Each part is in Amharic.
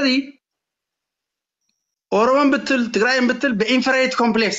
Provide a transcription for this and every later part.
ስለዚህ ኦሮሞን ብትል ትግራይን ብትል በ inferiority complex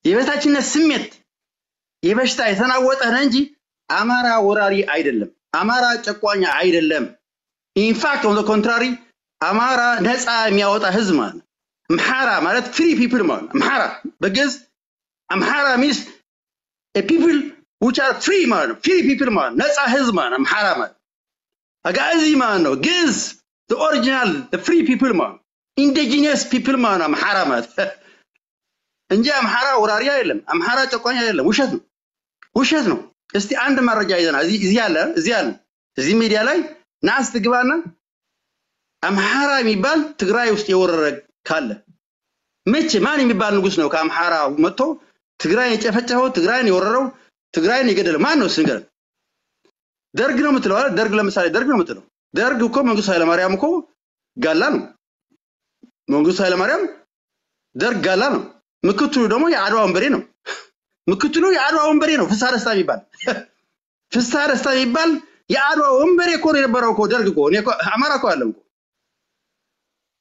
የበታችነት ስሜት የበሽታ የተናወጠ ነህ እንጂ አማራ ወራሪ አይደለም። አማራ ጨቋኛ አይደለም። In fact, on the contrary, አማራ ነፃ የሚያወጣ ህዝብ ማለት ነው። አምሓራ ማለት free people ማለት ነው። አምሓራ በግዕዝ አምሓራ means people which are free ማለት ነው። Free people ማለት ነው። ነፃ ህዝብ ማለት ነው። አምሓራ ማለት አጋዚ ማለት ነው። ግዕዝ original free people ማለት ነው። Indigenous people ማለት ነው አምሓራ ማለት እንጂ አምሓራ ወራሪ አይደለም። አምሓራ ጨቋኝ አይደለም። ውሸት ነው፣ ውሸት ነው። እስቲ አንድ መረጃ ይዘና እዚህ ያለ እዚህ ያለ እዚህ ሚዲያ ላይ ና እስቲ ግባና አምሓራ የሚባል ትግራይ ውስጥ የወረረ ካለ መቼ ማን የሚባል ንጉስ ነው ከአምሓራ መጥቶ ትግራይን የጨፈጨፈው፣ ትግራይን የወረረው፣ ትግራይን የገደለው ማን ነው? እስኪ ንገረን። ደርግ ነው የምትለው አይደል? ደርግ ለምሳሌ ደርግ ነው የምትለው። ደርግ እኮ መንግስቱ ኃይለማርያም እኮ ጋላ ነው። መንግስቱ ኃይለማርያም ደርግ ጋላ ነው። ምክትሉ ደግሞ የአድዋ ወንበዴ ነው። ምክትሉ የአድዋ ወንበዴ ነው። ፍስሐ ደስታ የሚባል፣ ፍስሐ ደስታ የሚባል የአድዋ ወንበዴ እኮ ነው የነበረው እኮ ደርግ እኮ። እኔ እኮ አማራ እኮ አይደለም እኮ።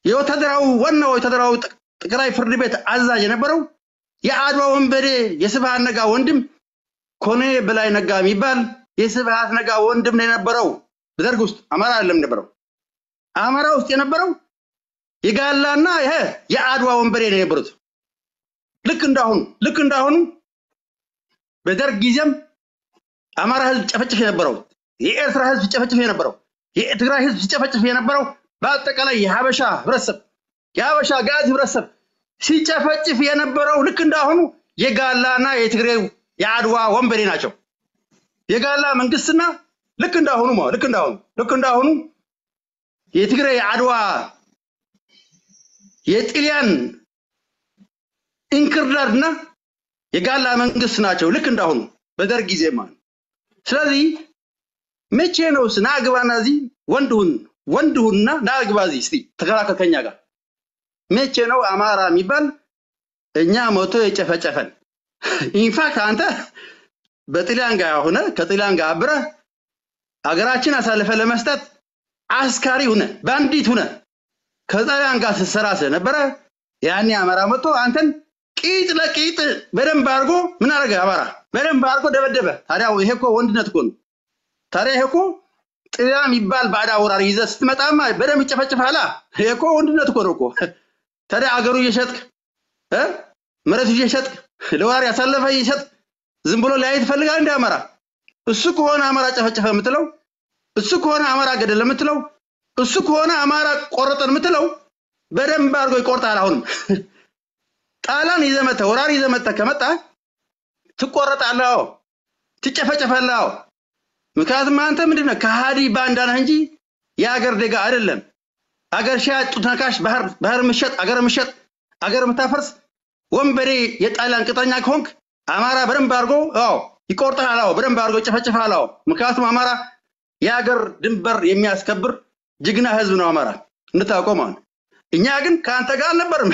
የወታደራዊ ዋናው ወታደራዊ ጠቅላይ ፍርድ ቤት አዛዥ የነበረው የአድዋ ወንበዴ የስብሃት ነጋ ወንድም ኮሎኔል በላይ ነጋ የሚባል የስብሃት ነጋ ወንድም ነው የነበረው። በደርግ ውስጥ አማራ አይደለም የነበረው። አማራ ውስጥ የነበረው የጋላና ይሄ የአድዋ ወንበዴ ነው የነበሩት። ልክ እንዳሁኑ በደርግ ጊዜም አማራ ህዝብ ጨፈጭፍ የነበረው፣ የኤርትራ ህዝብ ሲጨፈጭፍ የነበረው፣ የትግራይ ህዝብ ሲጨፈጭፍ የነበረው፣ በአጠቃላይ የሀበሻ ህብረተሰብ፣ የሀበሻ ጋዝ ህብረተሰብ ሲጨፈጭፍ የነበረው ልክ እንዳሁኑ የጋላና የትግሬው የአድዋ ወንበዴ ናቸው። የጋላ መንግስትና ልክ እንዳሁኑ ማለት ልክ እንዳሁኑ የትግሬ የአድዋ የጣሊያን እንክርዳድና የጋላ መንግስት ናቸው። ልክ እንዳሁኑ በደርግ ጊዜ ማለት ነው። ስለዚህ መቼ ነው ና ግባና እዚህ ወንድ ሁን፣ ወንድ ሁንና ና ግባ እዚህ እስቲ ተከራከር ከኛ ጋር። መቼ ነው አማራ የሚባል እኛ መቶ የጨፈጨፈን? In fact, አንተ በጣሊያን ጋር ሆነ ከጣሊያን ጋር አብረህ አገራችን አሳልፈ ለመስጠት አስካሪ ሁነ bandit ሁነ ከጣሊያን ጋር ስትሰራ ስለነበረ ያኔ አማራ መጥቶ አንተን ቂጥ ለቂጥ በደንብ አድርጎ ምን አደረገ? አማራ በደንብ አድርጎ ደበደበ። ታዲያ ይሄ እኮ ወንድነት እኮ ነው። ታዲያ ይሄ እኮ ጣሊያን የሚባል ባዕዳ ወራሪ ይዘህ ስትመጣማ በደንብ ይጨፈጭፍሃል። ይሄ እኮ ወንድነት እኮ ነው እኮ። ታዲያ አገሩ እየሸጥክ እ መሬቱ እየሸጥክ ለወራሪ አሳልፈህ እየሸጥክ ዝም ብሎ ሊያይ ትፈልጋለህ እንደ አማራ? እሱ ከሆነ አማራ ጨፈጨፈ የምትለው፣ እሱ ከሆነ አማራ ገደለ የምትለው፣ እሱ ከሆነ አማራ ቆረጠን የምትለው በደንብ አድርጎ ይቆርጣል። አሁንም ጣሊያን ይዘህ መተህ፣ ወራሪ ይዘህ መተህ ከመጣ ትቆረጣለህ። አዎ ትጨፈጨፋለህ። አዎ ምክንያቱም አንተ ምንድን ነህ? ከሃዲ ባንዳ ነህ እንጂ የአገር ዜጋ አይደለም። አገር ሻጭ፣ ጡት ነካሽ፣ ባህር ምሸጥ፣ አገር ምሸጥ፣ አገር የምታፈርስ ወንበዴ የጣሊያን ቅጥረኛ ከሆንክ አማራ በደንብ አድርጎ አዎ ይቆርጥሃል። አዎ በደንብ አድርጎ ይጨፈጭፍሃል። አዎ ምክንያቱም አማራ የሀገር ድንበር የሚያስከብር ጀግና ህዝብ ነው። አማራ እንድታውቀው ማለት ነው። እኛ ግን ከአንተ ጋር አልነበርም።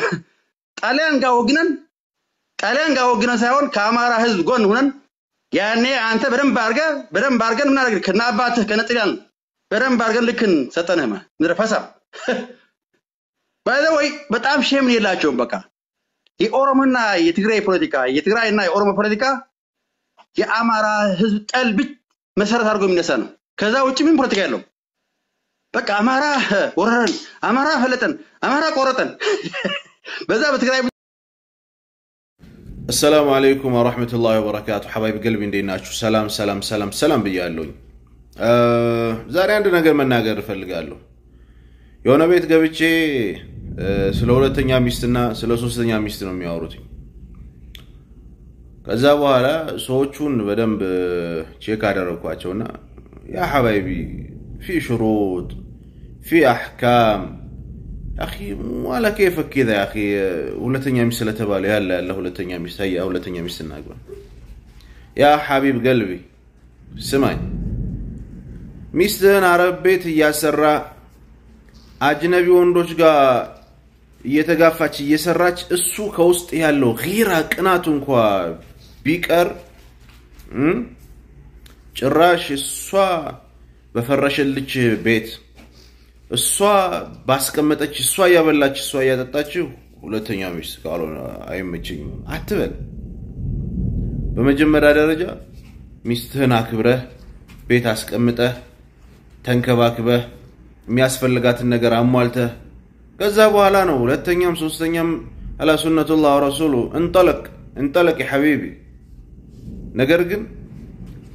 ጣሊያን ጋር ወግነን ሳይሆን ከአማራ ህዝብ ጎን ሁነን ያኔ አንተ በደንብ አድርገን ምን አደረግን? ከነ አባትህ ከነ ጣሊያን በደንብ አድርገን ልክን ሰጠንህ። ማለት ምድረ ፈሳ by the way በጣም shame የላቸውም። በቃ የኦሮሞና የትግራይ ፖለቲካ፣ የትግራይና የኦሮሞ ፖለቲካ የአማራ ህዝብ ጠል ብቻ መሰረት አድርጎ የሚነሳ ነው። ከዛ ውጭ ምን ፖለቲካ የለውም። በቃ አማራ ወረረን፣ አማራ ፈለጠን፣ አማራ ቆረጠን። በዛ በትግራይ السلام عليكم ورحمة الله وبركاته። حبايب قلبي እንዴት ናችሁ? ሰላም ሰላም ሰላም ሰላም ብያለሁኝ። ዛሬ አንድ ነገር መናገር እፈልጋለሁ። የሆነ ቤት ገብቼ ስለ ሁለተኛ ሚስትና ስለ ሶስተኛ ሚስት ነው የሚያወሩት። ከዛ በኋላ ሰዎቹን በደንብ check አደረግኳቸውና يا حبايبي، في شروط، في أحكام أخي، ولا كيفك كذا يا أخي ሁለተኛ ሚስት ስለተባለ ያለ ያለ ሁለተኛ ሚስት هيا ሁለተኛ ሚስት እናግባ። يا حبيب قلبي ስማኝ፣ ሚስትህን አረብ ቤት እያሰራ አጅነቢ ወንዶች ጋር እየተጋፋች እየሰራች እሱ ከውስጥ ያለው غيرة ቅናቱ እንኳ ቢቀር ጭራሽ እሷ በፈረሸልች ቤት፣ እሷ ባስቀመጠች እሷ ያበላች እሷ ያጠጣች ሁለተኛ ሚስት ካልሆነ አይመቸኝም አትበል። በመጀመሪያ ደረጃ ሚስትህን አክብረህ ቤት አስቀምጠህ ተንከባክበህ የሚያስፈልጋትን ነገር አሟልተህ ከዛ በኋላ ነው ሁለተኛም ሶስተኛም አላ ሱነቱላህ ወረሱሉ እንጠለቅ እንጠለቅ ያ ሐቢቢ። ነገር ግን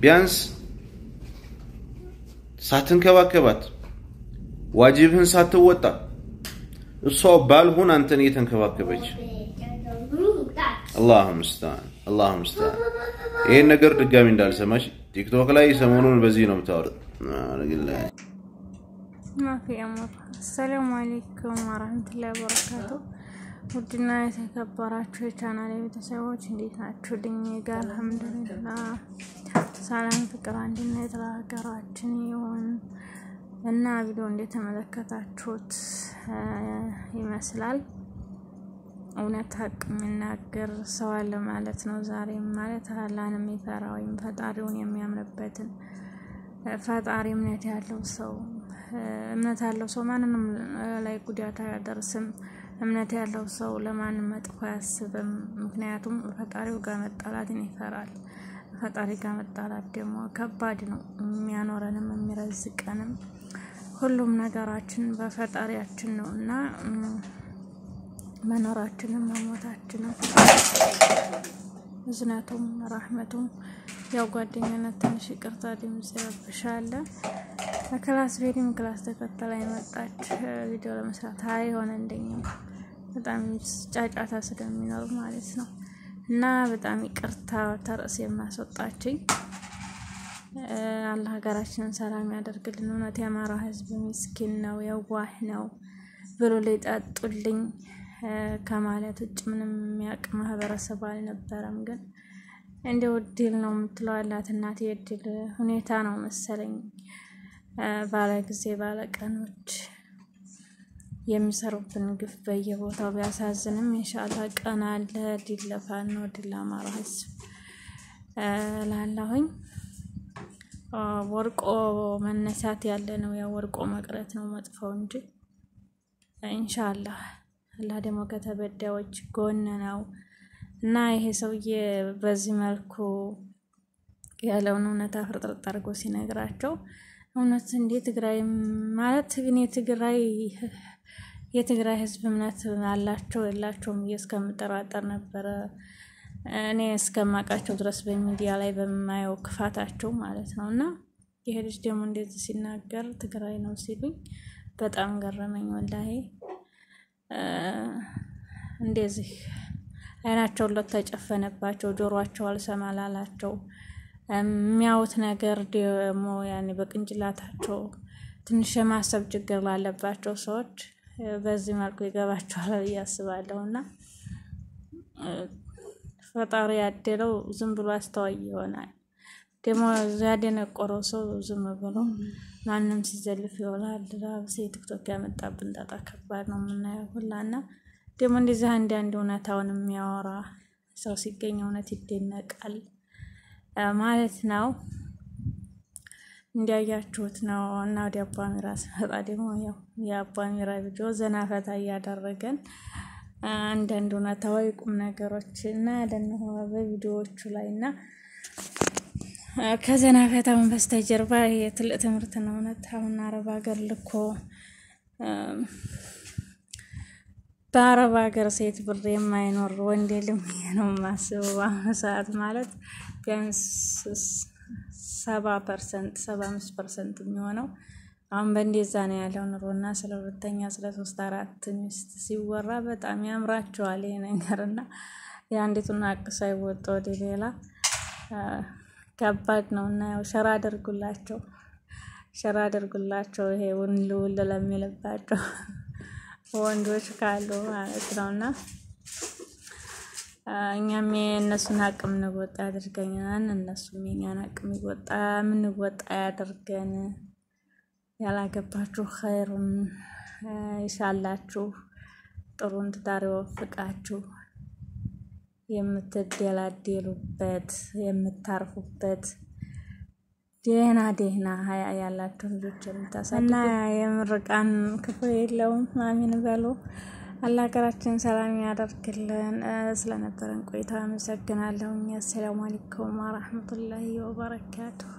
ቢያንስ ሳትንከባከባት ዋጅብህን ሳትወጣ እሷ ባልሁን አንተን እየተንከባከበች አላሁ ሙስታን አላሁ ሙስታን። ይሄን ነገር ድጋሚ እንዳልሰማሽ ቲክቶክ ላይ ሰሞኑን በዚህ ነው የምታወራው። ማፊ አምር። አሰላሙ አለይኩም ወራህመቱላሂ ወበረካቱ። ውድና የተከበራችሁ የቻናል ቤተሰቦች እንዴት ናችሁ? ልኝ ጋር አልሐምዱሊላህ ሰላም፣ ፍቅር፣ አንድነት ለሀገራችን ይሁን። እና ቪዲዮ እንደተመለከታችሁት ይመስላል እውነት ሀቅ የሚናገር ሰው አለ ማለት ነው። ዛሬም ማለት አላህን የሚፈራ ወይም ፈጣሪውን የሚያምንበትን ፈጣሪ እምነት ያለው ሰው እምነት ያለው ሰው ማንንም ላይ ጉዳት አያደርስም። እምነት ያለው ሰው ለማንም መጥፎ አያስብም። ምክንያቱም ፈጣሪው ጋር መጣላትን ይፈራል። ፈጣሪ ጋር መጣላት ደግሞ ከባድ ነው። የሚያኖረንም የሚረዝቀንም ሁሉም ነገራችን በፈጣሪያችን ነው እና መኖራችንም መሞታችንም እዝነቱም ራህመቱም ያው ጓደኝነት ትንሽ ይቅርታ ድምጽ ይረብሻል። class ቤድም class ተከተላ የመጣች ቪዲዮ ለመስራት አይሆን እንደኛው በጣም ጫጫታ ስለሚኖር ማለት ነው። እና በጣም ይቅርታ ተርዕስ የማስወጣችኝ። አላህ ሀገራችንን ሰላም ያደርግልን። እውነት የአማራ ሕዝብ ምስኪን ነው፣ የዋህ ነው ብሎ ሊጠጡልኝ ከማለት ውጭ ምንም የሚያውቅ ማህበረሰብ አልነበረም። ግን እንደው እድል ነው የምትለው አላት እናቴ። እድል ሁኔታ ነው መሰለኝ ባለ ጊዜ ባለ ቀኖች የሚሰሩብን ግፍ በየቦታው ቢያሳዝንም ኢንሻአላህ ቀን አለ። ድል ለፋኖ ድል ለአማራ ሕዝብ ላለሁኝ። ወርቆ መነሳት ያለ ነው፣ ያው ወርቆ መቅረት ነው መጥፎው እንጂ ኢንሻአላህ አላህ ደግሞ ከተበዳዮች ጎን ነው። እና ይሄ ሰውዬ በዚህ መልኩ ያለውን እውነት አፍርጥርጥ አድርጎ ሲነግራቸው እውነት እንዴ ትግራይ ማለት እኔ ትግራይ የትግራይ ህዝብ እምነት አላቸው የላቸውም እስከምጠራጠር ነበረ። እኔ እስከማውቃቸው ድረስ በሚዲያ ላይ በማየው ክፋታቸው ማለት ነው። እና ይሄ ልጅ ደግሞ እንደዚህ ሲናገር ትግራይ ነው ሲሉኝ በጣም ገረመኝ ወላሂ። እንደዚህ አይናቸው ለተጨፈነባቸው ጆሮአቸው አልሰማ ላላቸው የሚያዩት ነገር ደግሞ ያኔ በቅንጭላታቸው ትንሽ የማሰብ ችግር ላለባቸው ሰዎች በዚህ መልኩ ይገባቸዋል ብዬ አስባለሁ። እና ፈጣሪ ያደለው ዝም ብሎ አስተዋይ ይሆናል። ደግሞ ያደነቆረው ሰው ዝም ብሎ ማንም ሲዘልፍ ይሆናል። ራሴ ቲክቶክ ያመጣብን ጣጣ ከባድ ነው የምናየው ሁላ። እና ደግሞ እንደዚህ አንዳንድ እውነታውን የሚያወራ ሰው ሲገኝ እውነት ይደነቃል ማለት ነው። እንዲያያችሁት ነው። እና ወደ አባ ሚራ ስመጣ ደግሞ ያው የአባ ሚራ ቪዲዮ ዘና ፈታ እያደረገን አንዳንድ እውነታዊ ቁም ነገሮች እናያለን በቪዲዮዎቹ ላይ። እና ከዘና ፈታውን በስተጀርባ የትልቅ ትምህርት ነው። እውነት አሁን አረብ ሀገር ልኮ በአረብ ሀገር ሴት ብር የማይኖር ወንድ የለም ነው የማስበው። በአሁኑ ሰዓት ማለት ቢያንስ 70% 75% የሚሆነው አሁን በእንደዛ ነው ያለው ኑሮ። እና ስለ ሁለተኛ ስለ ሶስት አራት ሚስት ሲወራ በጣም ያምራቸዋል ይሄ ነገር። እና የአንዲቱን ሀቅ ሳይወጡ ወደ ሌላ ከባድ ነው። እና ያው share አድርጉላቸው፣ share አድርጉላቸው ይሄ ውል ውል ለሚልባቸው ወንዶች ካሉ ማለት ነው። እና እኛም የእነሱን ሀቅ የምንወጣ ያድርገን፣ እነሱም የእኛን ሀቅ የምንወጣ ያድርገን። ያላገባችሁ ኸይሩን ይሻላችሁ፣ ጥሩን ትዳር ይወፍቃችሁ፣ የምትደላደሉበት የምታርፉበት ደህና ደህና ሀያ ያላቸው ልጆች የምታሳድጉ እና የምርቃን ክፉ የለውም። አሚን በሉ። አላህ ሀገራችን ሰላም ያደርግልን። ስለነበረን ቆይታ አመሰግናለሁ። አሰላሙ አለይኩም ወራህመቱላሂ ወበረካቱሁ።